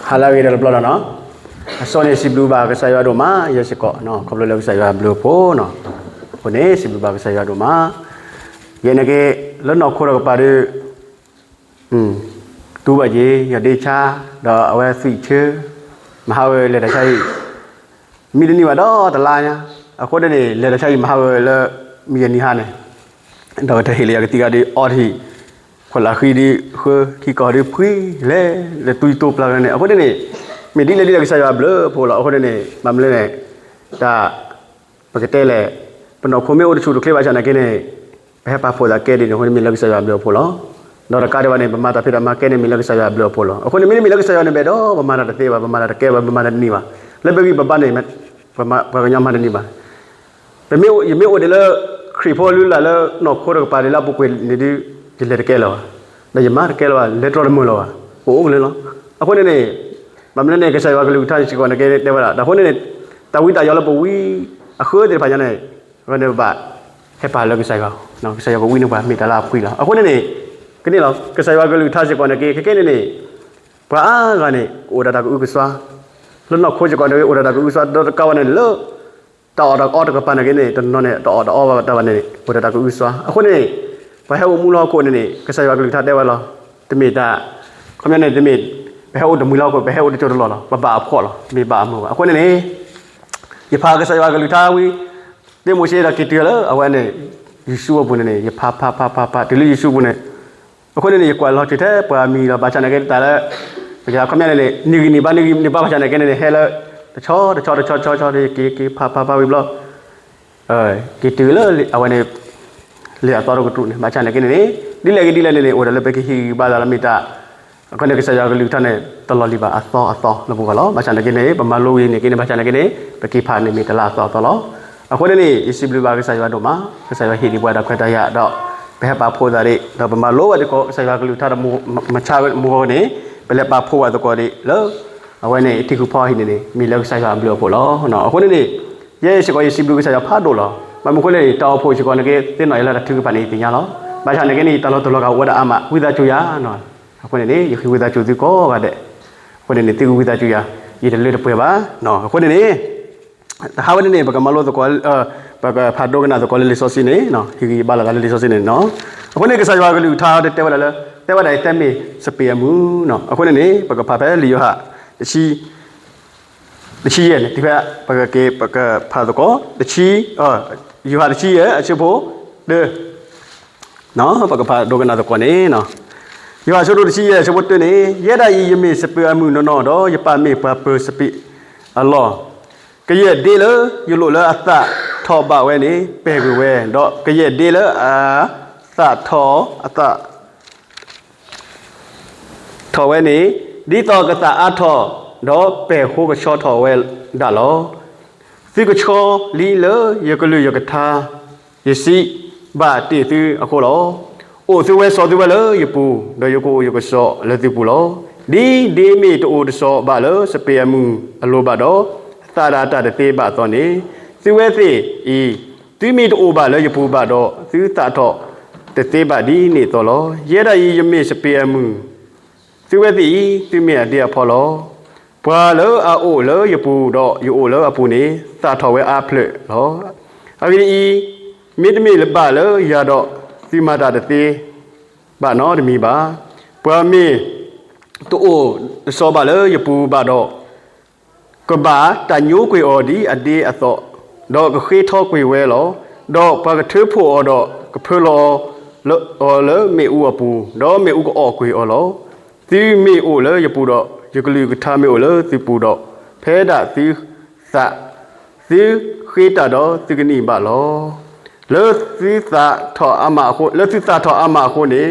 ဟါလၢအဂ့ၤဒီးတဘျီလီၤနီၤ. အဆိန့ၣ် စံးဘျုးဘၣ်ကစၢ်ယွၤဒိၣ်မး ယဲစ့ၢ်ကီး ခီဖျိလၢကစၢ်ယွၤဘျုးအဖှိၣ်နီၤ. အဃိန့ၣ် စံးဘျုးဘၣ်ကစၢ်ယွၤဒိၣ်မး. ယဲန့ၣ်က့ လၢနီၢ်ခိတကပၤဒီး တူၢ်ဘၣ်က့ၤ ယဒ့ဆါ ဒီးအဝဲသွံၣ်ဆၢ မဟါဝဲလဲၤတၢ်ဆါဟံၣ် မံတနံၣ်ဘၣ်ဒီးတလါညါ, အဃိန့ၣ်န့ၣ် လဲၤတၢ်ဆါဟံၣ်မဟါဝဲလၢ မံယနံၤဟါန့ၣ်, ဒီးတဟ့ၣ်လၢယကသံၣ်ဂၤဒုးအီတဟံၣ်, ခွဲးလၢဃံဒုးဃၢ ခံကီၢ်ဒုးဖှံ, လဲၤလၢတူၢ်တိၢ်ပျၢ်န့ၣ် အဃိန့ၣ်န့ၣ် မ့ၢ်ဒ်လဲၣ်ဒ်လဲၣ်ကစၢ်ယွၤဘျုးဖှိၣ်လီၤ. အဃိန့ၣ်န့ၣ် ဘၣ်မနုၤလဲၣ်န့ၣ် တၢ် ပကတဲလဲၣ်, ပနီၢ်ခိမ့ၢ်အိၣ်တဆူၣ်တချ့ဘၣ်ဆၣ်နာ်က့န့ၣ် ပဟဲပာ်ဖှိၣ်သးကဲဒ်န့ၣ် အဃိန့ၣ်မ့ၢ်လၢကစၢ်ယွၤဘျုးအဖှိၣ်လီၤ. ဒီးတကးဒံးဘၣ်န့ၣ် ပမၤတၢ်ဖံးတၢ်မၤကဲန့ၣ်မ့ၢ်လၢကစၢ်ယွၤဘျုးအဖှိၣ်လီၤ. အဃိန့ၣ်မ့တမ့ၢ်လၢကစၢ်ယွၤန့ၣ်ဘၣ်ဒီး ပမၤတၢ်တသ့ဘၣ်, ပမၤတၢ်တကဲဘၣ်, ပမၤတၢ်တန့ၢ်ဘၣ်. လၢပဂံၢ်ပဘါန့ၣ် ပှၤကညီမၤတန့ၢ်ဘၣ်. ပမ့ၢ်အိၣ် ယမ့ၢ်အိၣ်ဒံးလၢ ခရံာ်ဖိလုၢ်လၢ်လၢနီၢ်ခိတကပၤဒ်လၢအပူၤကွံာ်န့ၣ်ဒုး ယလဲၤတကဲလၢၤဘၣ်, ဒီးယမၤတကဲလၢၤဘၣ်, လဲၤတြီတမုာ်လၢၤဘၣ်, ပအိၣ်ကလၢာ်လီၤ. အဃိန့ၣ်န့ၣ် ဘၣ်မနုၤလဲၣ်န့ၣ် ကစၢ်ယွၤကလုၢ်ကထါစ့ၢ်ကီးန့ၣ်က့တဲဝဲဒၣ်, အဃိန့ၣ်န့ၣ် တၢ်ဝံတၢ်ယိးလၢပဝံအဃၢသ့ၣ်တဖၣ်ညါန့ၣ် အဃိန့ၣ်ပဘၣ်ဟဲပာ်လၢကစၢ်ယွၤ, ကစၢ်ယွၤကဝံန့ၢ်ပှၤမ့ၢ်တၢ်လၢအဖှံလီၤ. အဃိန့ၣ်န့ၣ် ကန့ၢ်လီၤ ကစၢ်ယွၤကလုၢ်ကထါစ့ၢ်ကီးန့ၣ်က့ ခဲကဲန့ၣ်န့ၣ် ပှၤအါဂၤန့ၣ် ကအိၣ်ဒီးတၢ်ကအုကစွါ, လၢနီၢ်ခိစ့ၢ်ကီးန့ၣ် အိၣ်ဒီးတၢ်ကအုကစွါ ဒီးတကးဝဲန့ၣ်လၢ တၢ်အီၣ်တၢ်အီတကပၤန့ၣ်က့န့ၣ် တနီၤန့ၣ် တၢ်အီၣ်တၢ်အီဘၣ်တၢ်ဘၣ်န့ၣ် အိၣ်ဒီးတၢ်ကအုကစွါ. အဃိန့ၣ် ပှၤဟဲအိၣ်မူလၢဟီၣ်ခိၣ်န့ၣ်န့ၣ် ကစၢ်ယွၤကလုၢ်ကထါတဲဝဲလီၤ. တမ့ၢ်တၢ် ခီပညီန့ၣ် တမ့ၢ် ပဟဲအိၣ်တမုာ်လၢဟီၣ်ခိၣ် ပဟဲအိၣ်တကၠိတလီၢ်လီၤ, ပဘၣ်အဖှီၣ်လီၤ, တမ့ၢ်ဘၣ်အမုာ်ဘၣ်. အဃိန့ၣ်န့ၣ် ယဖးကစၢ်ယွၤကလုၢ်ကထါဝံၤ တ့မိၤၡ့ဒီးက့ၤတုၤလၢအဝဲန့ၣ် ယံၤဆူအပူၤန့ၣ်န့ၣ် ယဖးဖးဖးဖးဖး တုၤလၢယံၤဆူအပူၤန့ၣ် အဃိန့ၣ်န့ၣ် ယကွၢ်လီၤစၢၤထဲပှၤမံၤလီၤ ဘၣ်ဆၣ်န့ၣ်က့တၢ်လၢ ပကခီပညီန့ၣ်န့ၣ် နံၤဂံၢ်နံၤဘါ နံၤဂံၢ်နံၤဘါ ဘၣ်ဆၣ်န့ၣ်က့န့ၣ်န့ၣ် ဟဲလၢ တဆီတဆီတဆီတဆီတဆီ ယက့ၤက့ၤဖးဖးဖးဝံၤဘျီ က့ၤတုၤလၢအဝဲန့ၣ် လၢအသီတကတြူၢ်န့ၣ် ဘၣ်ဆၣ်န့ၣ်က့န့ၣ်န့ၣ် ဒ်လဲၣ်ဂ့ၤဒ်လဲၣ်န့ၣ်န့ၣ် အိၣ်ဒီးလၢပကဟ့ၣ်ဂံၢ်ဘါသးလၢမ့ၢ်တၢ် အဃိန့ၣ် ကစၢ်ယွၤကလုၢ်ကထါန့ၣ် တလီၤလံၤဘၣ်အသီအသီလၢပဂီၢ်လီၤ. ဘၣ်ဆၣ်န့ၣ်က့န့ၣ် ပမၤလိဝံၤန့ၣ်က့န့ၣ် ဘၣ်ဆၣ်န့ၣ်က့န့ၣ် ပက့ၤဖးန့ၣ်မ့ၢ်တလါအသီအသီလီၤ. အဃိန့ၣ်န့ၣ် ယစံးဘျုးဘၣ်ကစၢ်ယွၤဒိၣ်မး, ကစၢ်ယွၤဟ့ၣ်ဒံးပှၤတၢ်ခွဲးတၢ်ယာ်ဒီး ပဟဲပာ်ဖှိၣ်သးဒံး ဒီးပမၤလိဘၣ်သကိး ကစၢ်ယွၤကလုၢ်ကထါတမူ မဆါမူဂီၢ်န့ၣ် ပလဲၤပာ်ဖှိၣ်ဘၣ်သကိးဒံးလၢ အဝဲန့ၣ် ထံဃုဖီဟံၣ်န့ၣ်န့ၣ် မ့ၢ်လၢကစၢ်ယွၤအဘျုးအဖှိၣ်လီၤ. အဃိန့ၣ်န့ၣ် ယဲစ့ၢ်ကီးယစံးဘျုးကစၢ်ယွၤဖးဒိၣ်လီၤ. ဘၣ်မနုၤအဃိလဲၣ်န့ၣ် တၢ်အိၣ်ဖှိၣ်စ့ၢ်ကီးန့ၣ်က့ သ့ၣ်နီၣ်ယၤလၢတၢ်ထုကဖၣ်န့ၣ် ယသ့ၣ်ညါလီၤ. ဘၣ်ဆၣ်န့ၣ်က့န့ၣ် ယတၢ်လီၤတူာ်လီၤကာ်အိၣ်ဝဲဒၣ်အါမး ဝံသးစူၤယၤ အဃိန့ၣ်န့ၣ် ယဃ့ဝံသးစူၤသုကိးဂၤဒဲး, အဃိန့ၣ်န့ၣ် သုကဝံသးစူၤယၤ ယတလၢတပှဲၤဘၣ်. အဃိန့ၣ်န့ၣ် တဟါဝဲန့ၣ်န့ၣ် ပကမၤလိသကိး ပကဖးဒိကနၣ်သကိးလၢလံာ်စီဆှံန့ၣ် ဟ့ၣ်ဂံၢ်ဘါလိာ်သးလၢလံာ်စီဆှံန့ၣ်နီၤ. အဃိန့ၣ် ကစၢ်ယွၤကလုၢ်ကထါတဲဝဲဒၣ်လၢ တဲဝဲဒၣ်အံၤ သဲမ့ၢ်စပံးအမုၢ်နီၤ. အဃိန့ၣ်န့ၣ် ပကဖးဖဲလံာ်ယိၤဟၣ် တဆံ တဆံယဲၢ်န့ၣ် တုၤဖဲ ပကက့ၤ ပကဖးသကိး တဆံ ယိၤဟၣ်တဆံယဲၢ် အဆၢဖိ တၢ ပကဖးဒိကနၣ်သကိးန့ၣ်, ယိၤဟၣ်အဆၢဒိၣ်တဆံယဲၢ် အဆၢဖိတၢန့ၣ်, ယဲဒၣ်အံၤ ယမ့ၢ်စပံးအမုၢ်နီၢ်နီၢ်ဒီး ယပၢ်မ့ၢ်ပှၤပၢၤစပံးအလီၢ်, ကယဲၢ်ဒ့လၢယလိာ်လၢအသၣ်ထီၣ်ဘၣ်ဝဲန့ၣ် ပဲာ်ကွံာ်ဝဲ, ဒီးကယဲၢ်ဒ့လၢအသၣ်ထီၣ် အသၣ် ထီၣ်ဝဲန့ၣ် ဒ်သိးကသၣ်အါထီၣ် ဒီးပဲာ်ဃိကဆှီထီၣ်ဝဲဒၣ်လီၤ. သုကဆီလံလၢယကလုၢ်ယကထါ ယစံးဘၣ်တ့ၢ်သုအဃိလီၤ. အိၣ်သုဝဲစီၤသုဝဲလၢယပူၤ, ဒီးယကအိၣ်ယကစီၤလၢသုပူၤလီၤ. ဒ်ဒ့မ့ၢ်တအိၣ်တစီၤဘၣ်လၢစပံးအမုၢ်အလိၤဘၣ်ဒီး သၣ်ဒၣ်တၢ်တသ့ဘၣ်အသိးန့ၣ်, သုဝဲသ့ၣ်အံၤ သုမ့ၢ်တအိၣ်ဘၣ်လၢယပူၤဘၣ်ဒီး သုသၣ်ထီၣ်တသ့ဘၣ်ဒ်န့ၣ်အသိးလီၤ. ယဲဒၣ်အံၤ ယမ့ၢ်စပံးအမုၢ်, သုဝဲသ့ၣ်အံၤ သုမ့ၢ်အဒ့အဖီလီၤ. ပှၤလၢအအိၣ်လၢယပူၤဒီးယအိၣ်လၢအပူၤန့ၣ် သၣ်ထီၣ်ဝဲအါဖျၢၣ်လီၤ. အဂ့ၢ်ဒ်အံၤ, မ့တမ့ၢ်ဘၣ်လၢယၤဒီး သုမၤတၢ်တသ့ဘၣ်နီတမံၤဘၣ်. ပှၤမ့ၢ်တအိၣ်တစီၤဘၣ်လၢယပူၤဘၣ်ဒီး ကဘၣ်တၢ်ညိကွံာ်အီၤဒ်အဒ့အသိး, ဒီးကဃ့ထီကွံာ်ဝဲလီၤ. ဒီးပှၤကထၢဖှိၣ်အီၤဒီး ကဖၢလီၤအီၤလၢမ့ၣ်အူအပူၤ, ဒီးမ့ၣ်အူကအီၣ်ကွံာ်အီၤလီၤ. သုမ့ၢ်အိၣ်လၢယပူၤဒီး ယကလုၢ်ကထါမ့ၢ်အိၣ်လၢသုပူၤဒီး, ဖဲဒၣ်သုသး သုဃ့တၢ်ဒီးသုကန့ၢ်ဘၣ်လီၤ. လၢသုသၣ်ထီၣ်အါမးအဃိ, လၢသုသၣ်ထီၣ်အါမးအဃိန့ၣ်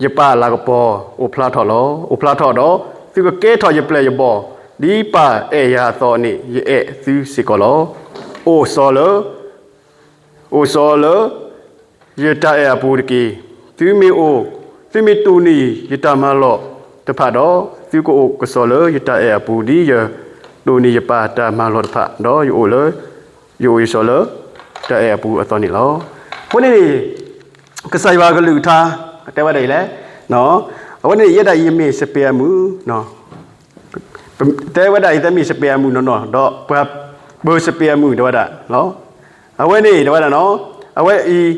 ယပၢ်လၤကပီၤအိၣ်ဖျါထီၣ်လီၤ. အိၣ်ဖျါထီၣ်ဒီး သုကကဲထီၣ်ယပျဲၢ်ယဘီၣ်, ဒ်ပၢ်အဲၣ်ယၤအသိးန့ၣ် ယအဲၣ်သုစ့ၢ်ကီးလီၤ. အိၣ်စီၤလၢ အိၣ်စီၤလၢယတၢ်အဲၣ်အပူၤတက့ၢ်. သုမ့ၢ်အိၣ်, သုမ့ၢ်တိၢ်န့ၢ်ယတၢ်မၤလီၢ်တဖၣ်ဒီး, သုကအိၣ်ကစီၤလၢယတၢ်အဲၣ်အပူၤ ဒ်ယတိၢ်န့ၢ်ယပၢ်တၢ်မၤလီၢ်တဖၣ်, ဒီးယအိၣ်လၢ ယအိၣ်ယစီၤလၢ တၢ်အဲၣ်အပူၤအသိးန့ၣ်လီၤ. အဃိန့ၣ်န့ၣ် ကစၢ်ယွၤကလုၢ်ကထါ တဲဝဲဒၣ်အံၤလဲၣ်, အဝဲန့ၣ် ယဲဒၣ်အံၤ ယမ့ၢ်စပံးအမုၢ် တဲဝဲဒၣ်အံၤ သဲမ့ၢ်စပံးအမုၢ်နီၢ်နီၢ် ဒီးပှၤပၢၤစပံးအမုၢ်တဲဝဲဒၣ်, အဝဲန့ၣ်တဲဝဲဒၣ်နီၤ, အဝဲအံၤ ဒီး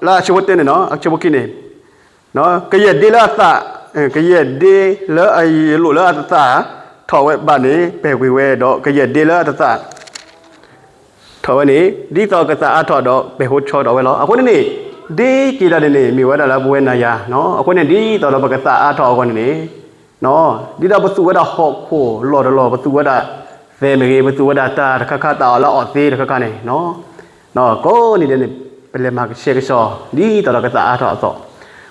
လၢအဆၢဖိတၢန့ၣ်နီၤ အဆၢဖိခံန့ၣ် ကယဲၢ်ဒ့လၢအသး, ကယဲၢ်ဒ့လၢအယလိာ်လၢအတသး ထီၣ်ဝဲဘၣ်န့ၣ် ပဲာ်ကွံာ်ဝဲဒီး ကယဲၢ်ဒ့လၢအတသး ထီၣ်ဝဲန့ၣ် ဒ်သိးကသးအါထီၣ်ဒီးပဲာ်ဟိဆီထီၣ်ဝဲလီၤ. အဃိန့ၣ်န့ၣ် ဒ့က့ၤတၢ်န့ၣ်န့ၣ် မ့ၢ်ဝဲဒၣ်လၢပဝဲနၤယၤ, အဃိန့ၣ် ဒ်သိးဒီးပကသးအါထီၣ်အဂီၢ်န့ၣ်န့ၣ် ဒ်သိးပသူၣ်ဝဲဒၣ်ဟီၣ်ခိၣ်လီၢ်တလီၢ် ပသူၣ်ဝဲဒၣ်သဲမ့ၢ်ဂ့ၤ ပသူၣ်ဝဲဒၣ်တၢ်တခါခါ တၢ်အီၣ်လၢအီၣ်သ့တခါခါန့ၣ် ကိးနံၤဒဲးန့ၣ် ပလဲၤမၤကဆှဲကဆှီ ဒ်သိးဒီးကသးအါထီၣ်အသီၣ်,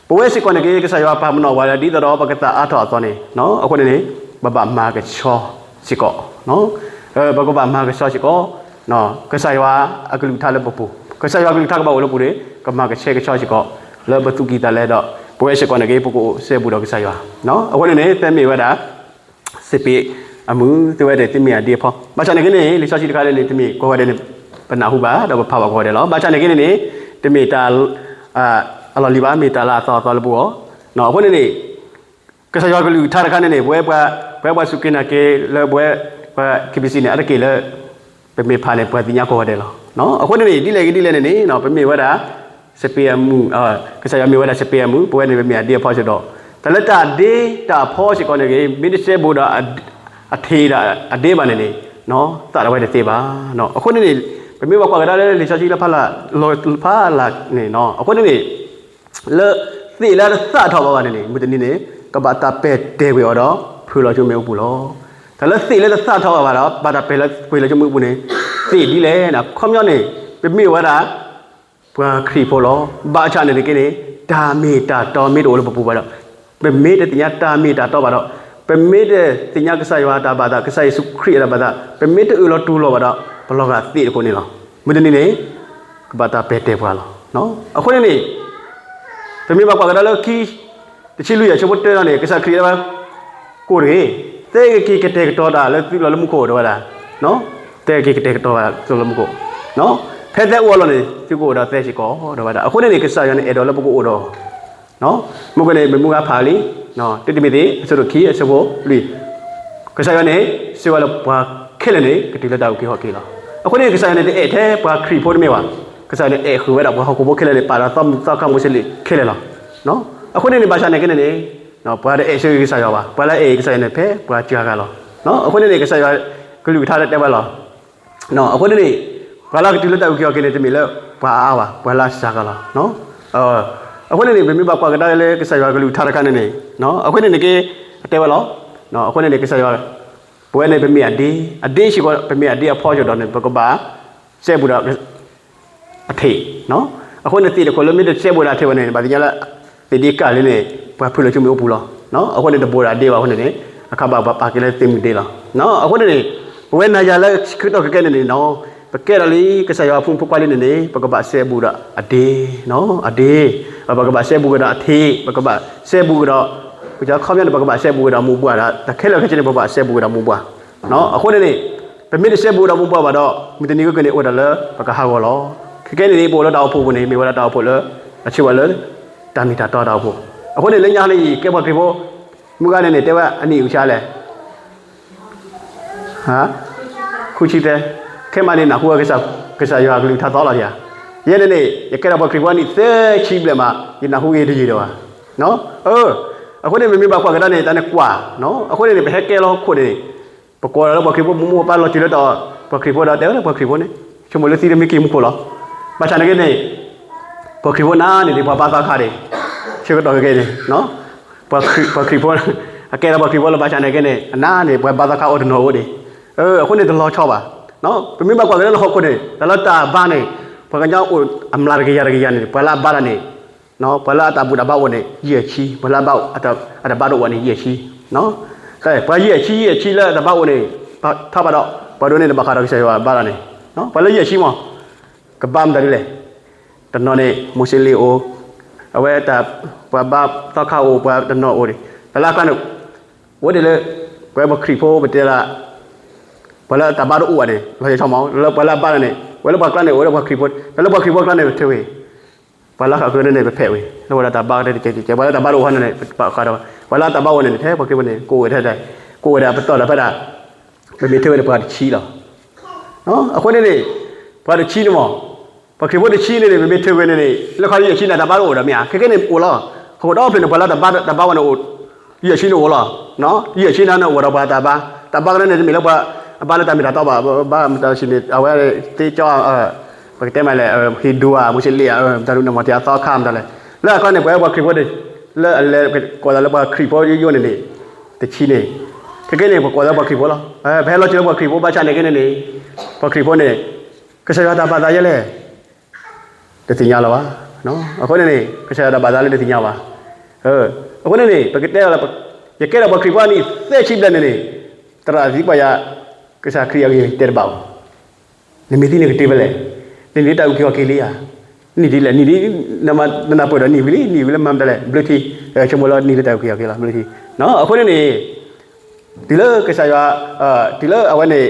ပဝဲစ့ၢ်ကီးန့ၣ်က့ ကစၢ်ယွၤပာ်ပနီၣ်ဝဲလၢ ဒ်သိးဒီးပကသးအါထီၣ်အသီၣ်န့ၣ် အဃိန့ၣ်န့ၣ် ပဘၣ်မၤကဆှီစ့ၢ်ကီး, ပကဘၣ်မၤကဆှီစ့ၢ်ကီး, ကစၢ်ယွၤအကလုၢ်ကထါလၢပပူၤ, ကစၢ်ယွၤအကလုၢ်ကထါကဘၣ်အိၣ်လၢပပူၤန့ၣ် ကမၤကဆှဲကဆှီစ့ၢ်ကီး လၢပသူၣ်ကံၢ်သးလဲဒီး ပဝဲစ့ၢ်ကီးန့ၣ်က့ ပကအိၣ်စဲဘူးဒီးကစၢ်ယွၤ, အဃိန့ၣ်န့ၣ် သဲမ့ၢ်ဝဲဒၣ် စပံးအမုၢ် သုဝဲဒၣ် သုမ့ၢ်အဒ့အဖီ, ဘၣ်ဆၣ်န့ၣ်က့န့ၣ် လံာ်စီဆှံတခါန့ၣ်န့ၣ် တမ့ၢ်ကိးဂၤဒဲးန့ၣ် ပနၢ်ဟူဘၣ် ဒီးပဖးဘၣ်ကိးဂၤဒဲးလီၤ. ဘၣ်ဆၣ်န့ၣ်က့န့ၣ်န့ၣ် တမ့ၢ်တၢ် အလီၢ်လံၤဘၣ် မ့ၢ်တၢ်လၢအသီအသီလၢပဂီၢ်, အဃိန့ၣ်န့ၣ် ကစၢ်ယွၤကလုၢ်ကထါတခါန့ၣ်န့ၣ် ပဝဲ ပဝဲပှၤစူၢ်က့ၤနာ်က့ၤလၢပဝဲ ပှၤ KBC န့ၣ် အတက့ၢ်လၢ ပမ့ၢ်ဖးန့ၣ် ပှၤသ့ၣ်ညါကိးဂၤဒဲးလီၤ. အဃိန့ၣ်န့ၣ် ဒ်လဲၣ်ဂ့ၤဒ်လဲၣ်န့ၣ်န့ၣ် ပမ့ၢ်ဝဲဒၣ် စပံးအမုၢ်, ကစၢ်ယွၤမ့ၢ်ဝဲဒၣ်စပံးအမုၢ် ပဝဲန့ၣ် ပမ့ၢ်အဒ့အဖီစ့ၢ်ကီး, တၢ်လၢတၢ်ဒ့တၢ်ဖီစ့ၢ်ကီးန့ၣ်ဂ့ၤ မ့ၢ်တစဲဘူးဒီး အထံးဒီးအဒ့ဘၣ်န့ၣ်န့ၣ် သးတဝဲတသ့ဘၣ်. အဃိန့ၣ်န့ၣ် ပမ့ၢ်ဘၣ်ကွၢ်ကဒါလၢလံာ်စီဆှံလၢဖးလၢ် လီၤဖးလၢ်န့ၣ် အဃိန့ၣ်န့ၣ် လၢသ့ၣ်လၢတသၣ်ထီၣ်ဘၣ်ဘၣ်န့ၣ်န့ၣ် မုၢ်တနံၤန့ၣ် ကဘၣ်တၢ်ပဲာ်တဲာ်ကွံာ်အီၤဒီး ဖုးလီၤဆူမ့ၣ်အူပူၤလီၤ. တၢ်လၢသ့ၣ်လၢတသၣ်ထီၣ်ဘၣ်ဘၣ်ဒီး ဘၣ်တၢ်ပဲာ်လီၤကွံာ်လီၤဆူမ့ၣ်အူပူၤန့ၣ် သ့ၣ်ဒ်လဲၣ်န့ၣ် အခီပညီန့ၣ် ပမ့ၢ်ဝဲဒၣ် ပှၤခရံာ်ဖိလီၤ. ဘၣ်ဆၣ်န့ၣ်တက့ၢ်န့ၣ် တၢ်မ့ၢ်တၢ်တီမ့ၢ်တအိၣ်လၢပပူၤဘၣ်ဒီး ပမ့ၢ်တသ့ၣ်ညါတၢ်မ့ၢ်တၢ်တီဘၣ်ဒီး ပမ့ၢ်တသ့ၣ်ညါကစၢ်ယွၤတၢ်ဘၣ်သး ကစၢ်ယ့ၣ်ၡူးခရံာ်အတၢ်ဘၣ်သး ပမ့ၢ်တအၢၣ်လီၤတူၢ်လိာ်ဘၣ်ဒီး ပလီၤဂာ်သ့ၣ်တခိၣ်န့ၣ်လီၤ. မုၢ်တနံၤန့ၣ် ကဘၣ်တၢ်ပဲာ်တဲာ်ပှၤလီၤ. အဃိန့ၣ်န့ၣ် ပမ့ၢ်ဘၣ်ကွၢ်ကဒါလၢခံ တဆံလွံၢ်အဆၢဖိတၢန့ၣ် ကစၢ်ခရံာ်တဲဝဲ ကိၢ်တဂ့ၤ, သဲက့ၤကတဲာ်ကတီၤတၢ်လၢသုလီၢ်လၢမူခိၣ်တဲဝဲဒၣ်, သဲက့ၤကတဲာ်ကတီၤတၢ်လၢသုလီၢ်လၢမူခိၣ်, ဖဲသဲအိၣ်အလီၢ်န့ၣ် သုကအိၣ်ဒီးသဲစ့ၢ်ကီးတဲဝဲဒၣ်. အဃိန့ၣ်န့ၣ် ကစၢ်ယွၤန့ၣ်အဲၣ်ဒိးလၢပကအိၣ်ဒီး မုၢ်ကန့ၣ် မ့ၢ်မူဂါဖးလံ, တံၤတံၤမသ့း အဆၢဒိၣ်ခံ အဆၢဖိလွံၢ်, ကစၢ်ယွၤန့ၣ် စံးဝဲလၢပှၤခဲလၢာ်န့ၣ် ကတုၤလၢတၢ်အုၣ်က့ၤခီၣ်က့ၤလီၤ. အဃိန့ၣ် ကစၢ်ယွၤန့ၣ် တအဲၣ်ထဲပှၤခရံာ်ဖိတမ့ၢ်ဘၣ်, ကစၢ်ယွၤန့ၣ် အဲၣ်ဃုာ်ဝဲဒၣ်ပှၤဟီၣ်ခိၣ်ဖိခဲလၢာ်န့ၣ် ပာ်ဒီးသီခါမူးစ့လ့ၣ်ခဲလၢာ်လီၤ. အဃိန့ၣ်န့ၣ် ဘၣ်ဆၣ်န့ၣ်က့န့ၣ်န့ၣ် ပှၤတအဲၣ်ဆၢဂ့ၤကစၢ်ယွၤဘၣ်, ပှၤလၢအအဲၣ်ကစၢ်ယွၤန့ၣ် ဖဲပှၤစှၤဂၤလီၤ. အဃိန့ၣ်န့ၣ် ကစၢ်ယွၤကလုၢ်ကထါလၢတဲဝဲလီၤ. အဃိန့ၣ်န့ၣ် ပှၤလၢကတုၤလၢတၢ်အုၣ်က့ၤခီၣ်က့ၤန့ၣ် တမ့ၢ်လၢပှၤအါအါဘၣ်, ပှၤလၢအစှၤဂၤလီၤ. အဃိန့ၣ်န့ၣ် ပမ့ၢ်ဘၣ်ကွၢ်ကဒါလၢကစၢ်ယွၤကလုၢ်ကထါတခါန့ၣ်န့ၣ် အဃိန့ၣ်န့ၣ်က့ အတဲဝဲလီၤ. အဃိန့ၣ်န့ၣ် ကစၢ်ယွၤ ပဝဲန့ၣ် ပမ့ၢ်အဒ့, အဒ့စ့ၢ်ကီး ပမ့ၢ်အဒ့အဖီစ့ၢ်ကီးဒီးန့ၣ် ပကဘၣ်စဲဘူးဒီး အထံး, အဃိန့ၣ်သ့ၣ်တခိၣ်လၢမ့ၢ်တစဲဘူးဒီးအထံးဘၣ်န့ၣ် ဘၣ်သ့ၣ်ညါလၢ သ့ၣ်ဒ့ကၢ်လံန့ၣ် ပှၤဖုးလီၤဆူမ့ၣ်အူပူၤလီၤ. အဃိန့ၣ်တဘိးဒီးအဒ့ဘၣ်အဃိန့ၣ်န့ၣ် အခါဘၣ်ပာ်က့ၤလၢသ့ၣ်မုၢ်ဒ့လီၤ. အဃိန့ၣ်န့ၣ် ပဝဲနၤယၤလၢဆၢကတီၢ်ခဲကနံၣ်န့ၣ်နီၤ ပကဲထီၣ်လံ ကစၢ်ယွၤအဖိမုၣ်ဖိခွါလံန့ၣ်န့ၣ် ပကဘၣ်စဲဘူးဒီးအဒ့, အဒ့, ပကဘၣ်စဲဘူးကဒီးအထံး, ပကဘၣ်စဲဘူးကဒီး ပကခီပညီန့ၣ် ပကဘၣ်စဲဘူးကဒီးမိၢ်ပှၢ်ဒီး တၢ်ခဲလၢာ်ခဲဆ့န့ၣ် ပကဘၣ်စဲဘူးကဒီးမိၢ်ပှၢ်. အဃိန့ၣ်န့ၣ် ပမ့ၢ်တစဲဘူးကဒီးမိၢ်ပှၢ်ဘၣ်ဒီး မုၢ်တနံၤကကန့ၣ်အိၣ်ဒၣ်လၢပကဟးဂီၤလီၤ. ခဲကနံၣ်န့ၣ် ပအိၣ်လၢတၢ်အိၣ်ဖှိၣ်ပူၤန့ၣ် မ့ၢ်ဝဲဒၣ်တၢ်အိၣ်ဖှိၣ်လၢ အဆၢဝဲလၢ တၢ်မ့ၢ်တၢ်တီတၢ်အိၣ်ဖှိၣ်. အဃိန့ၣ် လၢညါန့ၣ် ယကဲပှၤခရံာ်ဖိ မုၢ်ဂၤန့ၣ်န့ၣ် တဲဝဲအနံၣ်အုၣ်ဆါလဲၣ် ဃုဆံသၢ, ခဲမးန့ၣ် နၢ်ဟူဝဲ ကစၢ်ယွၤကလုၢ်ကထါသီလီၤယၤ. ယဲန့ၣ်န့ၣ် ယကဲထီၣ်ပှၤခရံာ်ဖိအနံၣ်သၢဆံဘျဲၣ်မး ယနၢ်ဟူဂ့ၤတယံာ်ဒီးဘၣ်. အဃိန့ၣ် ပမ့ၢ်ဘၣ်ကွၢ်ကဒါန့ၣ် တၢ်န့ၣ်ကွၢ်, အဃိန့ၣ်န့ၣ် ပဟဲကဲလီၤဟီၣ်ခိၣ်န့ၣ် ပကိးဒီးလၢပှၤခရံာ်ဖိ မိၢ်မိၢ်ပၢ်ပၢ်လီၤတံၢ်လၢတၢ် ပှၤခရံာ်ဖိဒီး တဲဝဲလၢပှၤခရံာ်ဖိန့ၣ် ဆိကမိၣ်လၢသံတမ့ၢ်က့ၤမူခိၣ်လီၤ. ဘၣ်ဆၣ်န့ၣ်က့န့ၣ် ပှၤခရံာ်ဖိနၤန့ၣ် ပှၤဘါသီခါဒံး ဆၢကတီၢ်ခဲကနံၣ်န့ၣ် ပှၤခရံာ်ဖိ အကဲထီၣ်ပှၤခရံာ်ဖိလၢ ဘၣ်ဆၣ်န့ၣ်က့န့ၣ် အနၤန့ၣ် ပှၤဘါသီခါအိၣ်တနီၤအိၣ်ဒံး. အဃိန့ၣ်တလီၤဆီဘၣ်. ပမ့ၢ်ဘၣ်ကွၢ်ကဒါလၢဟီၣ်ခိၣ်န့ၣ် တၢ်လၢတၢ်ဘါန့ၣ် ပှၤကညီအိၣ်အမျးတကယၤတကယၤန့ၣ် ပှၤလၢအဘါတၢ်န့ၣ် ပှၤလၢအတၢ်ဘူၣ်တၢ်ဘါအိၣ်န့ၣ် ယဲၢ်ဆံ, ပှၤလၢအဘါ အတၢ်ဘါတအိၣ်န့ၣ် ယဲၢ်ဆံ. ပှၤယဲၢ်ဆံ ယဲၢ်ဆံလၢအတၢ်ဘါအိၣ်န့ၣ် ထီဘၣ်ဒီး ပှၤဒိၣ်န့ၢ်တဘၣ်ဃးဒီးကစၢ်ယွၤဘါတၢ်န့ၣ် ပှၤလၢယဲၢ်ဆံမး ကဘါမတၤဒ်လဲၣ်. တနီၤန့ၣ် မိၤၡ့လ့အိၣ်, အဝဲတၢ် ပှၤဘါသီခါအိၣ် ပှၤတနီၤအိၣ်ဒံး တၢ်လၢအကျါန့ၣ် အိၣ်ဒံးလၢ ပဝဲပှၤခရံာ်ဖိပတဲလၢ ပှၤလၢတၢ်ဘါတအိၣ်ဘၣ်န့ၣ် လီၤဆီမး လၢပှၤလၢအဘါတၢ်န့ၣ် ဝဲလၢပှၤကျါန့ၣ် အိၣ်လၢပှၤခရံာ်ဖိ တၢ်လၢပှၤခရံာ်ဖိကျါန့ၣ် ပထၢဝဲ ပှၤလၢဃးဃုန့ၣ် ပဖဲးဝဲ လၢဝဲဒၣ်တၢ်ဘါတကဲကဲကဲ ပှၤလၢတၢ်ဘါတအိၣ်ဘၣ်န့ၣ် ပှၤဃးဒီး ပှၤလၢတၢ်ဘါအိၣ်န့ၣ် ထဲပှၤခရံာ်ဖိန့ၣ် ကအိၣ်ဝဲထဲထဲ ကိးဝဲဒၣ်ပတီၢ်ဒီးဖဲဒၣ် ပမ့ၢ်ထၢဝဲန့ၣ်ပှၤတဆံလီၤ. အဃိန့ၣ်န့ၣ် ပှၤတဆံန့ၣ်မ့ၢ် ပှၤခရံာ်ဖိတဆံန့ၣ်န့ၣ် ပမ့ၢ်ထၢဝဲန့ၣ်န့ၣ် လၢခီယဲၢ်ဆံန့ၣ် တၢ်ဘါတအိၣ်ဒီးမ့ၢ်ဧါ, ခဲခဲန့ၣ်အိၣ်လီၤ. ဃိဒီဖျၢၣ်န့ၣ် ပှၤလၢတၢ်ဘါဝဲန့ၣ်အိၣ် ယဲၢ်ဆံန့ၣ်အိၣ်လီၤ. ယဲၢ်ဆံန့ၣ်အိၣ်ဒီးပှၤတၢ်ဘါ, တၢ်ဘါကရၢန့ၣ် တမ့ၢ်လၢပှၤအဘါလၢတၢ်မ့ၢ်တၢ်တီဘၣ်, ဘၣ်မတၤစံးန့ၣ် အဝဲသ့ၣ်ကၠီ ပကတဲမးလဲၣ် ဟံၣ်ဒူဧါ မူစလ့ၣ်ဧါ တၢ်ဒူၣ်န့ၣ်မ့ၢ်တၢ်သီခါမတၤလဲၣ်, လၢအကျါန့ၣ် ပှၤပှၤခရံာ်ဖိန့ၣ် လၢအလဲၤကိးသးလၢပှၤခရံာ်ဖိယိယိန့ၣ်န့ၣ် တဆံန့ၣ်, ခဲခဲန့ၣ် ပကိးသးပှၤခရံာ်ဖိလီၤ. ပဟဲလီၤစၢၤလၢပှၤခရံာ်ဖိဘၣ်ဆၣ်န့ၣ်က့န့ၣ်န့ၣ် ပှၤခရံာ်ဖိန့ၣ် ကစၢ်ယွၤတၢ်ဘၣ်သးယဲလဲၣ် တသ့ၣ်ညါလၢၤဘၣ်. အဃိန့ၣ်န့ၣ် ကစၢ်ယွၤတၢ်ဘၣ်သးလၢတသ့ၣ်ညါဘၣ်. အဃိန့ၣ်န့ၣ် ပကတဲလီၤ ယကဲဒီးပှၤခရံာ်ဖိအနံၣ်သၢဆံဘျဲၣ်န့ၣ်န့ၣ် သရၣ်သံကွၢ်ယၤ ကစၢ်ခရံာ်အဂ့ၢ်တဲတဘၣ်ဘၣ်. နမ့ၢ်သံန့ၣ်ကတၢၢ်ဖဲလဲၣ်, နနံၣ်တၢ်အုၣ်က့ၤခီၣ်က့ၤလံဧါ, နံၣ်ဒ်လဲၣ်, နံၣ်ဒ် နနၢ်ပၢၢ်ဒီးနံၣ်ဝံၤလံ, နံၣ်ဝံၤလၢမၤမတၤလဲၣ် ဘျၢထံ, ဆိကမိၣ်လၢနံၣ်လၢတၢ်အုၣ်က့ၤခီၣ်က့ၤလီၤ ဘျၢထံ. အဃိန့ၣ်န့ၣ် တုၤလၢကစၢ်ယွၤ တုၤလၢအဝဲန့ၣ်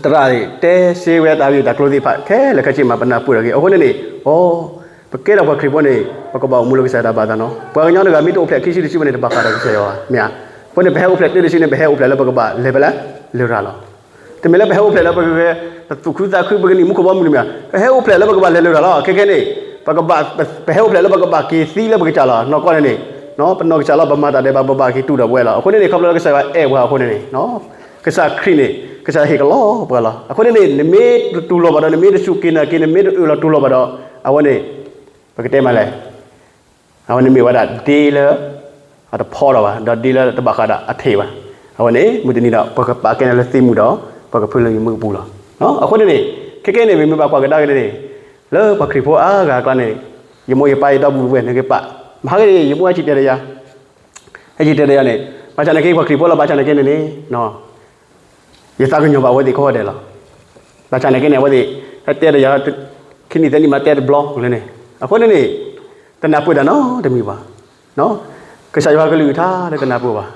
သရၣ်န့ၣ် တဲစ့ဝဲတၢ်ဂ့ၢ်တၢ်ကျိၤသ့ၣ်တဖၣ် ခဲလၢာ်ခဲဆ့မး ပနၢ်ပၢၢ်ထီၣ်က့ၤ. အဃိန့ၣ်န့ၣ် အိ ပကဲထီၣ်ပှၤခရံာ်ဖိန့ၣ် ပကဘၣ်အိၣ်မူလၢကစၢ်ယွၤတၢ်ဘၣ်သးနီၤ. ပှၤကညီတဂၤမ့ၢ်တအိၣ်ဖျဲၣ်ခံဆံတဆံဘၣ်န့ၣ် တဘၣ်ဃးဒီးကစၢ်ယွၤဘၣ်, မ့ၢ်ဧါ. အဃိန့ၣ် ပဟဲအိၣ်ဖျဲၣ်တုၤတဆံန့ၣ် ပဟဲအိၣ်ဖျဲၣ်လၢပကဘၣ်လဲၤဖဲလဲၣ်, လဲၤရၤလီၤ. တမ့ၢ်လၢပဟဲအိၣ်ဖျဲၣ်လၢပက ပသူၣ်ခုသးခု ပကနံၣ်မူခိၣ်ဘီမုၢ်န့ၣ်မ့ၢ်ဧါ, ပဟဲအိၣ်ဖျဲၣ်လၢပကဘၣ်လဲၤရၤလီၤ. ခဲခဲန့ၣ် ပကဘၣ် ပဟဲအိၣ်ဖျဲၣ်လၢပကဘၣ်က့ၤသံလၢပကစၢ်လီၤ. နီၢ်ကီၢ်န့ၣ်န့ၣ် ပနီၢ်ကစၢ်လီၤ ပမၤတၢ်ဒဲးဘး ပဘၣ်က့ၤတူၢ်ဒီးပဝဲလီၤ. အဃိန့ၣ်န့ၣ် ခီဖျိလၢကစၢ်ယွၤအဲၣ်ပှၤအဃိန့ၣ်န့ၣ် ကစၢ်ခရံာ်န့ၣ် ကစၢ်ဟ့ၣ်ကလီပှၤလီၤ. အဃိန့ၣ်န့ၣ် နမ့ၢ်တတူၢ်လိာ်ဘၣ်ဒီး နမ့ၢ်တစူၢ်က့ၤနာ်က့ၤ နမ့ၢ်တအၢၣ်လီၤတူၢ်လိာ်ဘၣ်ဒီး အဝဲန့ၣ် ပကတဲမးလဲၣ် အဝဲန့ၣ်မ့ၢ်ဝဲဒၣ်ဒ့လၢ အတဖီဒီးဘၣ် ဒီးဒ့လၢတဘၣ်ဃးဒီးအထံးဘၣ်. အဝဲန့ၣ် မုၢ်တနံၤဒီး ပကပာ်ကဲန့ၣ်လၢသ့ၣ်မုၣ်ဒီး ပကဖၢလၢယမုၢ်အပူၤလီၤ. အဃိန့ၣ်န့ၣ် ခဲခဲန့ၣ် ပမ့ၢ်ဘၣ်ကွၢ်ကဒါက့ၤန့ၣ် လၢပှၤခရံာ်ဖိအါဂၤအကျါန့ၣ် ယမိၢ်ယပၢ်ယဒီပုၢ်ဝဲၢ်န့ၣ်က့ၤပာ် မဟါက့ၤ ယမိၢ်ဟဲက့ၤတဲဒီးယၤ ဟဲက့ၤတဲဒီးယၤန့ၣ် ဘၣ်ဆၣ်န့ၣ်က့ၤ ပှၤခရံာ်ဖိလီၤ ဘၣ်ဆၣ်န့ၣ်က့ၤန့ၣ်န့ၣ် ယသးကညီၤဘၣ်အဝဲသ့ၣ်ကိးဂၤဒဲးလီၤ. ဘၣ်ဆၣ်န့ၣ်က့ၤန့ၣ် အဝဲသ့ၣ် ဟဲတဲဒီးယၤ ခံနံၣ်သၢနံၣ်မးတဲတဘျီလၢန့ၣ် အဃိန့ၣ်န့ၣ် တနၢ်ပၢၢ်တၢ်နီတမံၤဘၣ်. ကစၢ်ယွၤကလုၢ်ကထါလၢတနၢ်ပၢၢ်ဘၣ်.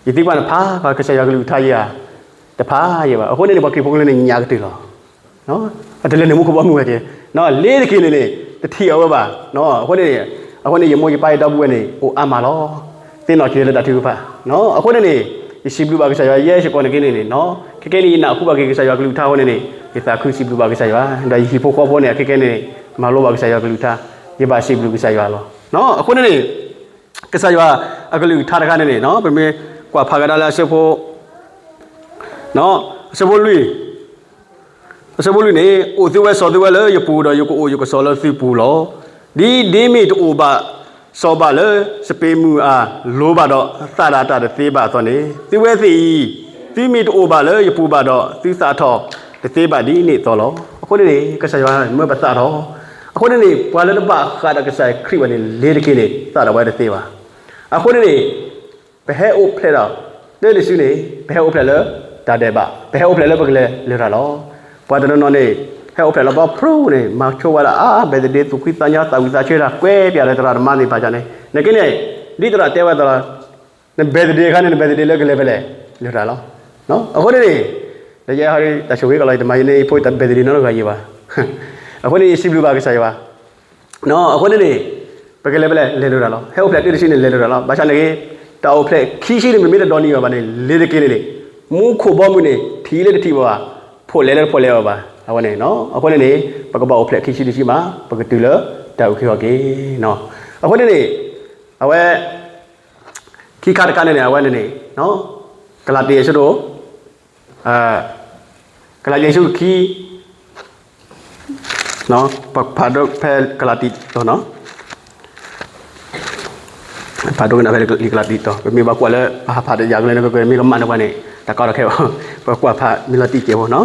ယသံကွၢ်န့ၣ်ဖး ကစၢ်ယွၤကလုၢ်ကထါယၤ တဖးယံၤဘၣ်. အဃိန့ၣ်န့ၣ် ပှၤခရံာ်ဖိကလုာ်န့ၣ်ညၣ်ကတၢၢ်လီၤ. အတလဲၤနုာ်မူခိၣ်ဘီမုၢ်ဝဲက့ၤ လ့ၤတက့ၤန့ၣ်န့ၣ် တထံၣ်အဝဲဘၣ်. အဃိန့ၣ် အဃိန့ၣ် ယမိၢ်ယပၢ်ယဒီပုၢ်ဝဲၢ်န့ၣ် အိၣ်အါမးလီၤ. သ့ၣ်နီၣ်က့ၤလၢတၢ်ထုကဖၣ်. အဃိန့ၣ်န့ၣ် ယစံးဘျုးဘၣ်ကစၢ်ယွၤ ယဲစ့ၢ်ကီးန့ၣ်က့ၤန့ၣ်န့ၣ် ခဲကဲန့ၣ် ယနၢ်ဟူဘၣ်က့ၤကစၢ်ယွၤကလုၢ်ကထါအဃိန့ၣ်န့ၣ် ယသးခုစံးဘျုးဘၣ်ကစၢ်ယွၤ ဒီးယဟံၣ်ဖိဃီဖိန့ၣ် ခဲကဲန့ၣ် မၤလိဘၣ်ကစၢ်ယွၤကလုၢ်ကထါ ယဘၣ်စံးဘျုးကစၢ်ယွၤလီၤ. အဃိန့ၣ်န့ၣ် ကစၢ်ယွၤအကလုၢ်ကထါတခါန့ၣ်န့ၣ် ပမ့ၢ်ကွၢ်ဖးကဒါလၢအဆၢဖိ အဆၢဖိလွံၢ် အဆၢဖိလွံၢ်န့ၣ် အိၣ်သုဝဲစီၤသုဝဲလၢယပူၤဒီး ယကအိၣ်ယကစီၤလၢသုပူၤလီၤ. ဒ်ဒ့မ့ၢ်တအိၣ်ဘၣ်စီၤဘၣ်လၢ စပံးမုၢ်အလိၤဘၣ်ဒီး သၣ်ဒၣ်တၢ်တသ့ဘၣ်အသိးန့ၣ် သုဝဲသ့ၣ်အံၤ သုမ့ၢ်တအိၣ်ဘၣ်လၢယပူၤဘၣ်ဒီး သုသၣ်ထီၣ်တသ့ဘၣ်ဒ်န့ၣ်အသိးလီၤ. အဃိန့ၣ်န့ၣ် ကစၢ်ယွၤမၢပသၣ်ထီၣ် အဃိန့ၣ်န့ၣ် ပှၤလၢတဘၣ်ဃးဒီးကစၢ်ခရံာ်ဘၣ်န့ၣ် လ့ၤတက့ၤန့ၣ် သၣ်ထီၣ်ဝဲတသ့ဘၣ်. အဃိန့ၣ်န့ၣ် ပဟဲအိၣ်ဖျဲၣ်ဒီး တၢ်တစုန့ၣ် ပဟဲအိၣ်ဖျဲၣ်လၢတၢ်ဒဲးဘး ပဟဲအိၣ်ဖျဲၣ်လၢပကလဲၤလရာ်လီၤ. ပှၤတနီၤနီၤန့ၣ် ဟဲအိၣ်ဖျဲၣ်လီၤဘီဖျိန့ၣ် မၤဆိဝဲဒၣ်အါ ဘဲၣ်သဒ့ သူၣ်ဖှံသးညီ သးဝံၣ်သးဆၢတၢ် ကွဲးပၠးလၢသရၣ်သမါသ့ၣ်တဖၣ်န့ၣ် နက့န့ၣ် ဒ်သရၣ်တဲဝဲသရၣ် နဘဲၣ်သဒ့အခါန့ၣ် နဘဲၣ်သဒ့လၢကလဲၤဖဲလဲၣ် လရာ်လီၤ. အဃိန့ၣ်န့ၣ် ဒီးယဲဟီဒ်တၢ်ဆိၣ်ဂ့ၤကလီၤ ယတမၤယန့ၢ်ယဖိတၢ်ဘဲၣ်သဒ့နီတဂၤယံၤဘၣ်. အဃိန့ၣ် ယစံးဘျုးဘၣ်ကစၢ်ယွၤ အဃိန့ၣ်န့ၣ် ပကလဲၤဖဲလဲၣ် လဲၤလရာ်လီၤ. ဟဲအိၣ်ဖျဲၣ်တုၤတဆံန့ၣ် လဲၤလရာ်လီၤ. ဘၣ်ဆၣ်န့ၣ်ဂ့ၤ တၢ်အိၣ်ဖျဲၣ်ခံဆံန့ၣ် မ့မ့ၢ်တဒိးန့ၢ်ဘၣ်ဘၣ်န့ၣ် လ့ၤတက့ၤန့ၣ်န့ၣ် မူခိၣ်ဘီမုၢ်န့ၣ် ထံၣ်လၢတထံၣ်ဘၣ်ဘၣ် ဖိးလဲၤလၢတဖိးလဲၤဘၣ်ဘၣ်. အဝဲန့ၣ် အဃိန့ၣ်န့ၣ် ပကဘၣ်အိၣ်ဖျဲၣ်ခံဆံတဆံမး ပကတုၤလၢတၢ်အုၣ်က့ၤခီၣ်က့ၤ အဃိန့ၣ်န့ၣ် အဝဲ ခံခါတခါန့ၣ်န့ၣ် အဝဲန့ၣ်န့ၣ် ကလၤတံ အဆၢဒိၣ် ကလၤတံ အဆၢဒိၣ်ခံ ပဖးဒိၣ်ဖဲကလၤတံ ဖးဒိၣ်ကနၣ်ဖဲလံာ်ကလၤတံတီၤ ပမ့ၢ်ဘၣ်ကွၢ်လၢ ပဟးဖးတယၤကလဲၣ်န့ၣ် ပမ့ၢ်ကမၣ်န့ၢ်ပှၤန့ၣ် တၢ်ကီတၢ်ခဲဘၣ် ပကွၢ်ဖးမ့ၢ်လီၤတံၢ်ကဲးဖိနီၤ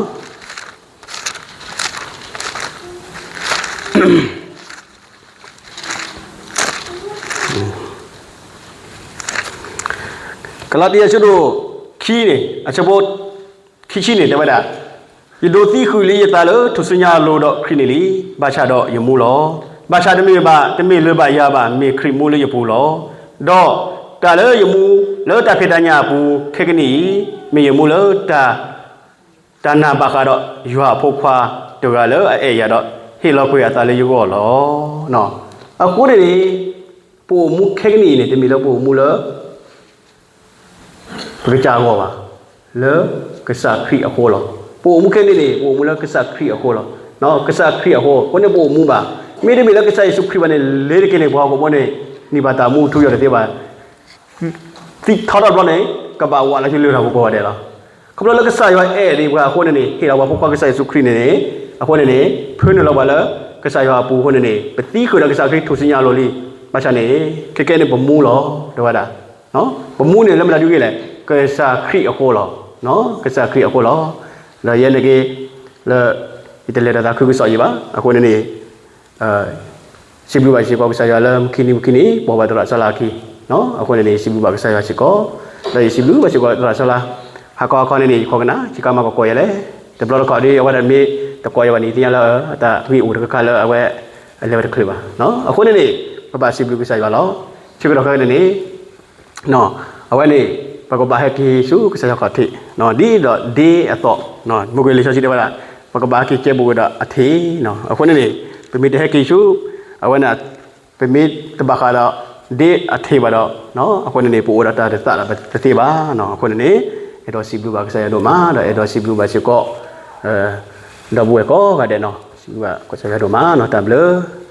ကလၤတံ အဆၢဒိၣ်ခံန့ၣ် အဆၢဖိခံဆံန့ၣ် တဲဝဲဒၣ်, ယဒိးသံဃုာ်လံယသးလၢထူၣ်စုညါအလိၤဒီးခရံာ်န့ၣ်လံ, ဘၣ်ဆၣ်ဒီးယမူလီၤ. ဘၣ်ဆၣ်တမ့ၢ်ဘၣ် တမ့ၢ်လၢၤဘၣ်ယၤဘၣ်, မ့ၢ်ခရံာ်မူလၢယပူၤလီၤ. ဒီးတၢ်လၢယမူလၢတၢ်ဖံးတၢ်ညၣ်အပူၤခဲကနံၣ်အံၤ, မ့ၢ်ယမူလၢ တၢ်နာ်ဘၣ်ဃးဒီးယွၤအဖိခွါတဂၤလၢအအဲၣ်ယၤဒီး ဟ့ၣ်လီၤကွံာ်အသးလၢယဂီၢ်လီၤ. အဃိန့ၣ်န့ၣ် ပအိၣ်မူခဲကနံၣ်အံၤန့ၣ် တမ့ၢ်လၢပအိၣ်မူလၢ ပကစၢ်အဂီၢ်ဘၣ်, လၢကစၢ်ခရံာ်အဃိလီၤ. ပအိၣ်မူခဲန့ၣ်န့ၣ် ပအိၣ်မူလၢကစၢ်ခရံာ်အဃိလီၤ. ကစၢ်ခရံာ်အဃိ အဃိန့ၣ်ပအိၣ်မူဘၣ်. မ့တမ့ၢ်လၢကစၢ်ယ့ၣ်ၡူးခရံာ်ဘၣ်န့ၣ် လ့ၤတက့ၤန့ၣ် ပှၤဟီၣ်ခိၣ်ဖိန့ၣ် န့ၢ်ဘၣ်တၢ်မူထူယိာ်တသ့ဘၣ်. သံထီထီၣ်တဘျီန့ၣ် ကဘၣ်ဝးလီၤဆူလရာ်ပူၤကိးဂၤဒဲးလီၤ. ခီဖျိလၢကစၢ်ယွၤအဲၣ်ဒံးပှၤအဃိန့ၣ်န့ၣ် ဟ့ၣ်လီၤပှၤဖိခွါကစၢ်ယ့ၣ်ၡူးခရံာ်န့ၣ်န့ၣ် အဃိန့ၣ်န့ၣ် ဖၢနုာ်လီၤပှၤလၢကစၢ်ယွၤအပူၤအဃိန့ၣ်န့ၣ် ပသံဃုာ်ဒီးကစၢ်ခရံာ်ထူၣ်စုညါအလိၤလံ. ဘၣ်ဆၣ်န့ၣ် ခဲကဲန့ၣ်ပမူလီၤ တဲဝဲဒၣ်. ပမူန့ၣ်လၢမတၤဒုးဂ့ၤလဲၣ်, ကစၢ်ခရံာ်အဃိလီၤ. ကစၢ်ခရံာ်အဃိလီၤ. ဒီးယဲန့ၣ်က့ၤ လၢ ယတလဲၤဒီးသးခုကစီၣ်ယံၤဘၣ်. အဃိန့ၣ်န့ၣ် စံးဘျုးဘၣ်စ့ၢ်ကီးကစၢ်ယွၤလၢမုၢ်ခံနံၤမုၢ်ခံနံၤ ပှၤဘၣ်သရၣ်စီၤလါအခံ. အဃိန့ၣ်န့ၣ် ယစံးဘျုးဘၣ်ကစၢ်ယွၤစ့ၢ်ကီး, ဒီးယစံးဘျုးဘၣ်စ့ၢ်ကီးသရၣ်စီၤလါ, ဟါခီဟါခီန့ၣ်န့ၣ် ယခိးကနၣ် ယကမၤကီးကိးယဲလဲၣ်. တဘျီတခီၣ်ဒ်အဝဲဒၣ်မ့ၢ်တကိးယဲဘၣ်န့ၣ် သ့ၣ်ညါလၢ တၢ်ဂ့ၢ်အိၣ်တခါခါလၢအဝဲ အလဲၤဝဲတချုးဘၣ်. အဃိန့ၣ်န့ၣ် ပဘၣ်စံးဘျုးကစၢ်ယွၤလီၤ. ဆၢကတီၢ်ခဲအံၤန့ၣ်န့ၣ် အဝဲန့ၣ် ပကဘၣ်ဟဲက့ၤဆူကစၢ်ယွၤခီၣ်ထံး ဒ်သိးဒ့အသိး, မုၢ်ကလံၤလံာ်စီဆှံတဲဝဲဒၣ် ပကဘၣ်ဟဲက့ၤကဲဘူးကဒီးအထံး. အဃိန့ၣ်န့ၣ် ပမ့ၢ်တဟဲက့ၤဆူ အဝဲန့ၣ် ပမ့ၢ်တဘၣ်ဃးဒီး ဒ့အထံးဘၣ်ဒီး အဃိန့ၣ်န့ၣ် ပအိၣ်ဒီးတၢ်တသးဒီးတသ့ဘၣ်. အဃိန့ၣ်န့ၣ် အဲၣ်ဒိးစံးဘျုးဘၣ်ကစၢ်ယွၤဒိၣ်မး ဒီးအဲၣ်ဒိးစံးဘျုးဘၣ်စ့ၢ်ကီး ဒီပုၢ်ဝဲၢ်ကိးဂၤဒဲးနီၤ, စံးဘျုးဘၣ်ကစၢ်ယွၤဒိၣ်မးနီၤ, တၢ်ဘျုး